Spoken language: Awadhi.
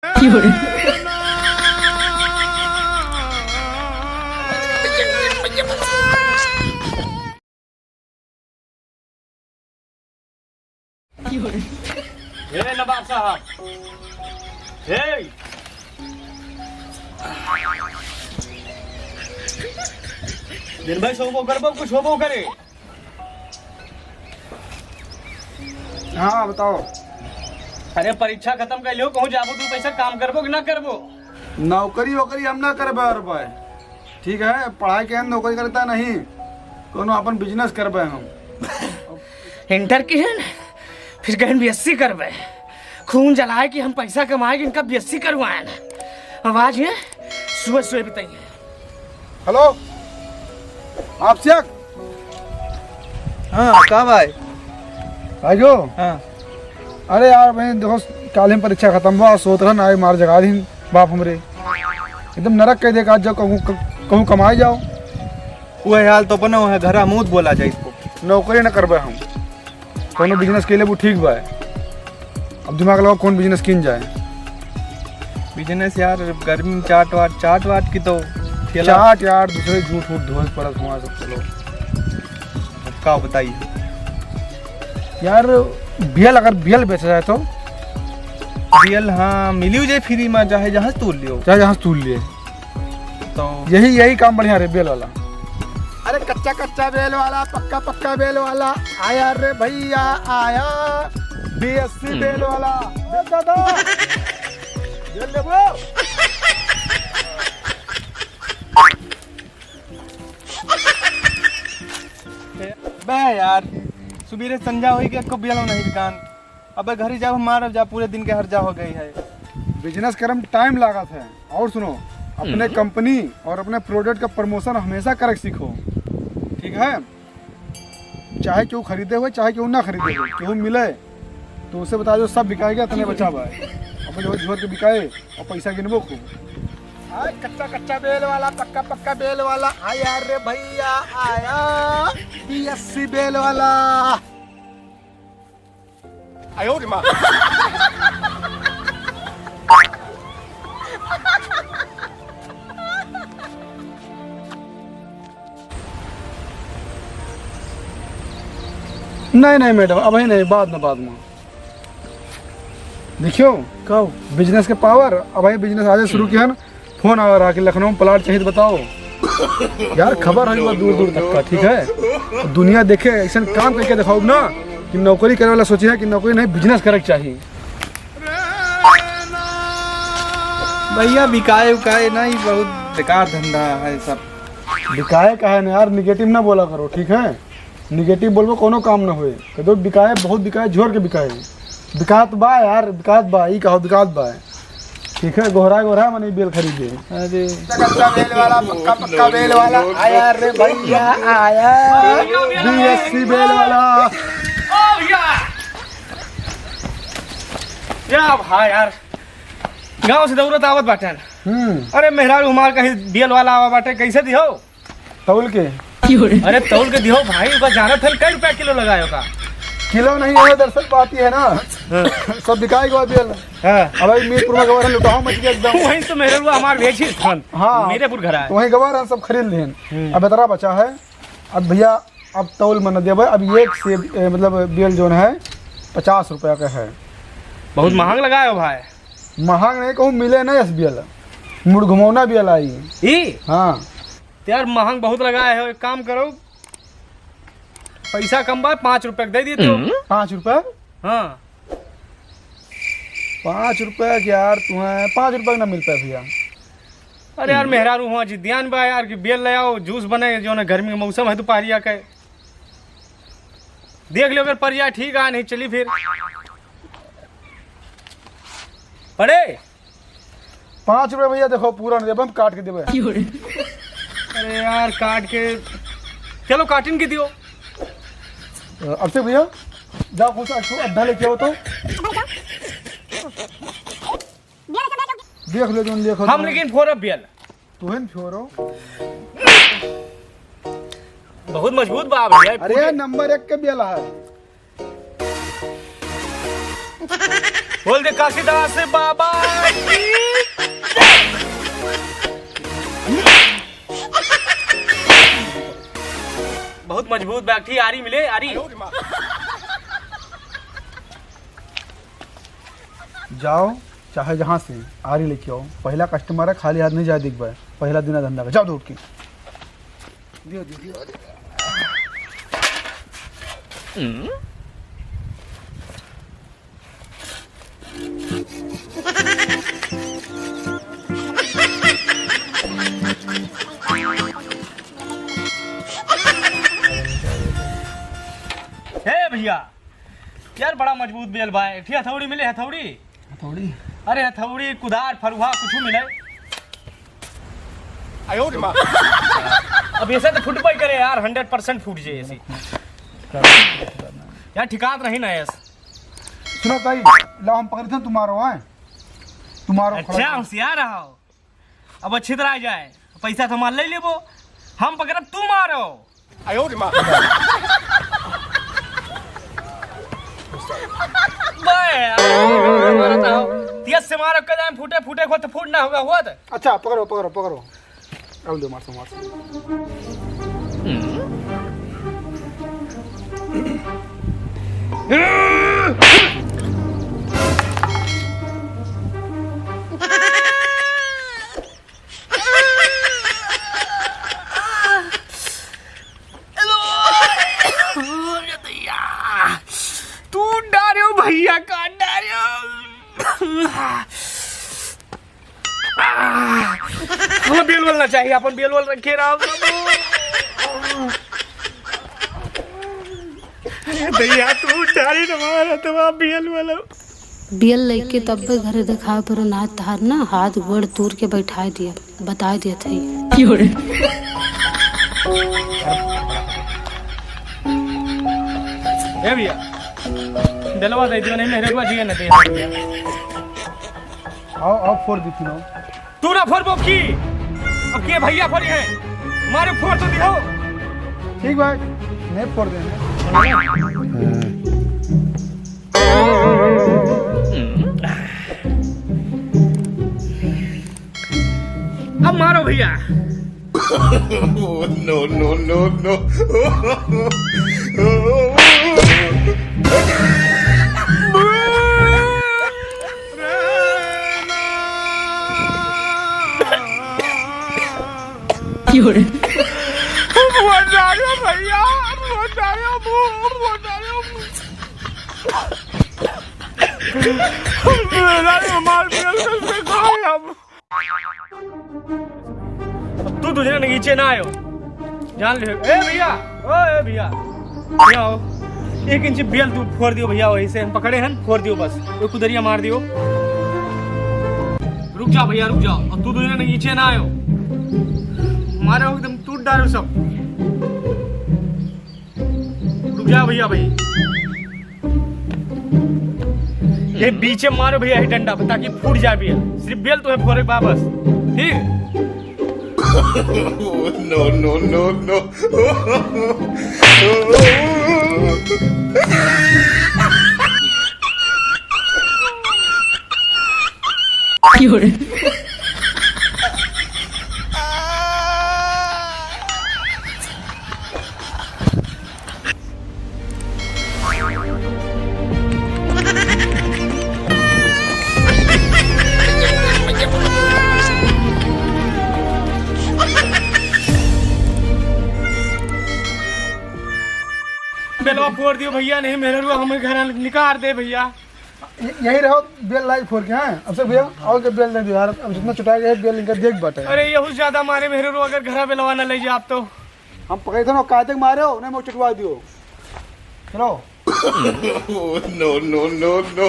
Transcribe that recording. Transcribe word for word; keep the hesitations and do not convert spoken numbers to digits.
हे नवाब साहब, हे। दिन भर सोबो करबो, कुछ होबो करे। हाँ, बताओ। अरे, परीक्षा खतम कर लियो, कहूँ जाबो, दू पैसा काम करबो कि ना करबो? नौकरी वोकरी हम ना करबे और भाई। ठीक है, पढ़ाई के हम नौकरी करता नहीं, कोनो अपन business करबे हम। इंटर की है न, फिर कहेन बीएससी करबे। खून जलाए कि हम पैसा कमाए कि इनका बीएससी करवाएन। आवाज है, सुबह सुबह बताइए। हेलो, आप शेख? हाँ, का भाई? भाई जो? हाँ। अरे यार, भाई देखो, काल ही परीक्षा खतम हुआ, सोत रहन आए मार जगा दिन बाप हमरे। एकदम नरक कह दे, आज जाओ कहूँ, कहूँ कमाए जाओ। वह हाल तो बनो है, घरा मुँह बोला जाए इसको। नौकरी न करबे हम, कोनो business के लेबू ठीक बा। अब दिमाग लगाओ कौन business किन जाए। Business यार, गर्मी में चाट वाट, चाट वाट की तो ठेला। चाट यार, दूसरे झूठ वूठ धोए पड़त हुआ सब, चलो। अब का बताई? यार, बियल, अगर बियल बेचा जाए तो? बियल, हाँ, मिलियो जाए free में, चाहे जहाँ से तोड़ लियो। चाहे जहाँ से तोड़ लिए। तो यही, यही काम बढ़िया रे, बेल वाला। अरे कच्चा कच्चा बेल वाला, पक्का पक्का बेल वाला, आया रे भैया आया, बीएससी बेल वाला। बेल दादा, बेल लेबो? बे यार, सुबीरे संझा होई के एको बियलो नहीं दुकान। अबे घरी जाओ, मारब जा, पूरे दिन के हर्जा हो गई है। Business करे में time लागत है। और सुनो, अपने हम्म। Company और अपने product का promotion हमेशा करे के सीखो, ठीक है? चाहे केहू खरीदे हुए, चाहे केहू ना खरीदे हुए, केहू मिले तो उसे बता दो, सब बिकाएगा, इतने बचा हुआ है। अपन जो झोर के बिकाए और पैसा गिनबो खूब। आय कच्चा कच्चा बेल वाला, पक्का पक्का बेल वाला, आया रे भैया आया, बीएससी बेल वाला। आयो रे माँ। नहीं, नहीं मैडम, अबहीं नहीं, बाद में, बाद में। देखियो, कब? Business के power, अबहीं business आजे शुरू किया ना, फोन आवा रहा कि लखनऊ में plot चाहिए तो बताओ। यार, खबर है बा दूर दूर तक का, ठीक है? दुनिया देखे, ऐसन काम करके दिखाओ ना कि नौकरी करे वाला सोचे है कि नौकरी नहीं, business करे के चाहिए। भैया, बिकाए उकाए नहीं, बहुत बेकार धंधा है सब। बिकाए का है ना यार, negative ना बोला करो, ठीक है? Negative बोलबो, कोनो काम ना होए। कह दो बिकाए, बहुत बिकाए, जोर के बिकाए। बिकात बा यार, बिकात बा, ई कहो बिकात बा। ठीक है, गोहरा गोहरा मने बेल खरीदे। अरे। कच्चा बेल वाला, पक्का पक्का बेल वाला, आया रे भैया, आया। बीएससी बेल वाला। ओ भैया। या भाई यार, गाँव से दौड़त आवत बाटे। हम्म। अरे मेहरारू हमार कहीं बेल वाला आवा बाटे, कैसे दिहो? तौल के। अरे तौल के दिहो भाई, ओका जानत हन कै रुपया किलो लगाए ओका? किलो नहीं है, दरअसल बात ये है ना, हाँ। सब बिकाए गवा बेल। हाँ। अब भाई मीरपुर में गवा रहन, लुटाओ मच गया एकदम। वहीं तो मेहरारू हमार भेजी थन। हाँ। मीरपुर घर आए। वहीं गवा रहन, सब खरीद लेन। हम्म। अब इतना बचा है। अब भैया, अब तौल में न देबे, अब एक सेब, ए, मतलब बेल जोन है, पचास रुपया का है। बहुत महंग लगाए हो भाई। महंग नहीं कहूँ, मिले नहीं अस बेल, मुड़ घुमौना बेल आई। ई? हाँ। तो यार महंग बहुत लगाए हो, एक काम करो, पैसा कम बा, पाँच रुपया के दे देते हो। हम्म। पाँच रुपया? हाँ। पाँच रुपया के यार, तुम्हें पाँच रुपया के ना मिल पाए भैया। अरे यार, हम्म। मेहरारू हुआ जिद्दियान बा यार, कि बेल ले आओ, जूस बने, जो ना गर्मी के मौसम है, दोपहरिया के। देख लो, अगर पड़ जाए ठीक है, नहीं चली फिर। पड़े? पाँच रुपया भैया, देखो, पूरा नहीं देबे, हम काट के देबे। अरे यार, काट के, चलो, काटिन के दियो। अब से भैया, जाओ, कुछ अद्धा लेके आओ तो। देख ले, जोन देखो हम तुम। लेकिन फोरब बेल। तुहन छोरो। बहुत मजबूत बा भैया, अरे फूटे। नंबर एक के बेल है। बोल दे काशीदास बाबा की। बहुत मजबूत बैग थी, आरी मिले, आरी। जाओ, चाहे जहाँ से आरी लेके आओ, पहला कस्टमर है, खाली हाथ नहीं जाए दिख भाई, पहला दिन है धंधा का, जाओ दौड़ के। दियो, दियो, दियो। ए भैया, यार बड़ा मजबूत बेल बा। एक ठे हथौड़ी मिले, हथौड़ी। हथौड़ी? अरे हथौड़ी, कुदार, फरुहा, कुछ मिले। आयो रे माँ। अब ऐसे तो फुट पाई करे यार, हंड्रेड परसेंट फूट जाए ऐसी। यार ठिकात रही ना ऐसे। सुनो ताई, लाओ हम पकड़ते हैं, तुम्हारो है, तुम्हारो अच्छा, खड़ा। होशियार रहो। अब अच्छी तरह आ जाए, पैसा तो हमार ले लेबो, हम पकड़ब, तू मारो। आयो रे माँ। बे, यार, मारता हो। तेज से मारो, कदम फूटे, फूटे को तो फूट ना होगा, हुआ तो। अच्छा, पकड़ो, पकड़ो, पकड़ो। अब दो, मार सो, मार सो। तू डार्यो भैया का डार्यो। हम बेल वाला चाहिए, अपन बेल वाला रखे रहो। भैया तू डारी न मारा तो बेल वाला। बेल लइके तब्बे घरे देखाए परो, ना तहार ना हाथ गोड़ तूर के बैठाए दिया, बताए दिया थई। क्यों रे? ए भैया, बेलवा दे दियो, नहीं मेरे को जिए ना दे। आओ, आओ, फोड़ दी तीनों। तू ना फोड़ बोकी, अब के भैया फोड़ी है, मारे फोड़ तो दियो। ठीक भाई, नहीं फोड़ देंगे। अब मारो भैया। No, no, no, no। क्यों रे? भैया, भैया। मेरा रुमाल मेरे से खाए अब। अब तू दूसरे नीचे ना आयो, जान ले। ए भैया, ओ ए भैया, यहाँ आओ। एक इंच बेल तू फोड़ दियो भैया, वही से हम पकड़े हैं, फोड़ दियो बस, वो कुदरिया मार दियो। रुक जा भैया, रुक जाओ। अब तू दूसरे नीचे ना आयो, मारो एकदम टूट डालो सब। रुक जा भैया भाई, ये बीचे मारो भैया, ये डंडा पे, ताकि फूट जाए बेल। सिर्फ बेल तुम्हें फोड़े के बा बस, ठीक? No, no, no, no। बेलवा फोड़ दियो भैया, नहीं मेहररुआ हमें घर निकाल दे भैया। य-, यही रहो, बेल लाई फोड़ के, हैं? अब से भैया, आओ के बेल दे दो यार, अब जितना चुटाए गए, बेल इनका देख बाटे। अरे, यहू ज्यादा मारे मेहररुआ, अगर घरा बेलवा ना ले जाए आप तो। हम पकड़े थे ना, काहे तक मारे हो, नहीं मैं चुटवा दियो। चलो। No, no, no, no।